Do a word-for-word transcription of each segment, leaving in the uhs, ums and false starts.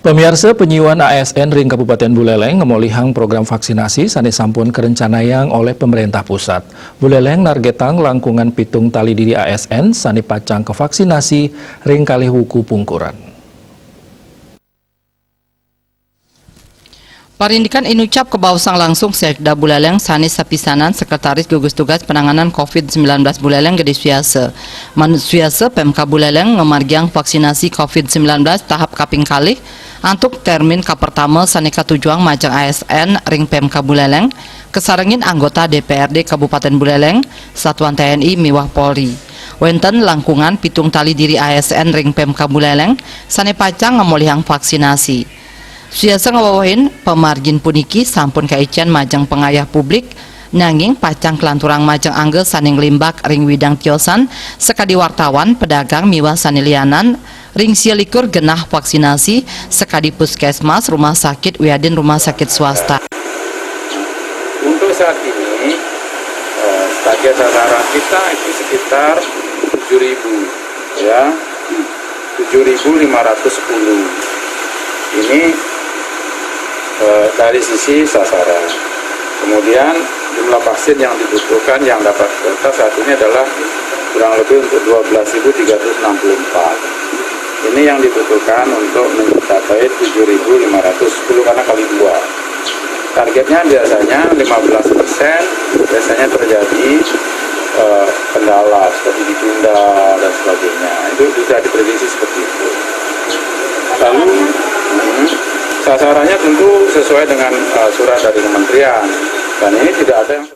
Pamiarsa, panyiuan A S N ring Kabupaten Buleleng ngamolihang program vaksinasi sane sampun karencanayang olih pemerintah pusat. Buleleng nargetang langkungan pitung tali diri A S N sane pacang kavaksinasi ring kalih wuku pungkuran. Parindikan inucap kabaosang langsung Sekda Buleleng sane sapisanan Sekretaris Gugus Tugas Penanganan covid sembilan belas Buleleng Gede Suyasa. Manut Suyasa, Pemkab Buleleng ngamargiang vaksinasi covid sembilan belas tahap kaping kalih antuk termin kapertama sane katujuang majeng A S N ring Pemkab Buleleng, kasarengin anggota D P R D Kabupaten Buleleng, satuan T N I miwah Polri. Wenten langkungan pitung tali diri A S N ring Pemkab Buleleng sane pacang ngamolihang vaksinasi. Suyasa ngawewehin, pamargin puniki sampun kaicen majeng pangayah publik, nanging pacang kalanturang majeng angga sane nglimbak ring widang tiosan, sakadi wartawan, pedagang miwah sane lianan, ring sia likur genah vaksinasi, sakadi puskesmas, rumah sakit, wiadin rumah sakit swasta. Untuk saat ini, eh, target sasaran kita itu sekitar tujuh ribu, ya, tujuh ribu lima ratus sepuluh. Ini, eh, dari sisi sasaran. Kemudian, jumlah vaksin yang dibutuhkan, yang dapat kita saat ini adalah kurang lebih untuk dua belas ribu tiga ratus enam puluh empat. Ini yang dibutuhkan untuk mencapai tujuh ribu lima ratus sepuluh karena kali dua. Targetnya biasanya lima belas persen, biasanya terjadi, eh, kendala seperti ditunda dan sebagainya. Itu bisa diprediksi seperti itu. Lalu, hmm, sasarannya tentu sesuai dengan, eh, surat dari kementerian. Dan ini tidak ada yang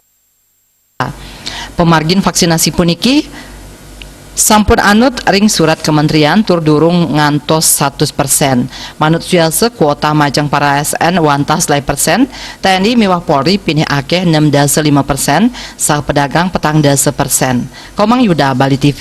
Pamargin vaksinasi puniki sampun anut ring surat kementerian tur durung ngantos satus persen. Manut Suyasa, kuota majeng para A S N wantah selaé persen, T N I miwah Polri pinih akéh enam dasa lima persen, saha pedagang petang dasa persen. Komang Yuda, Bali T V.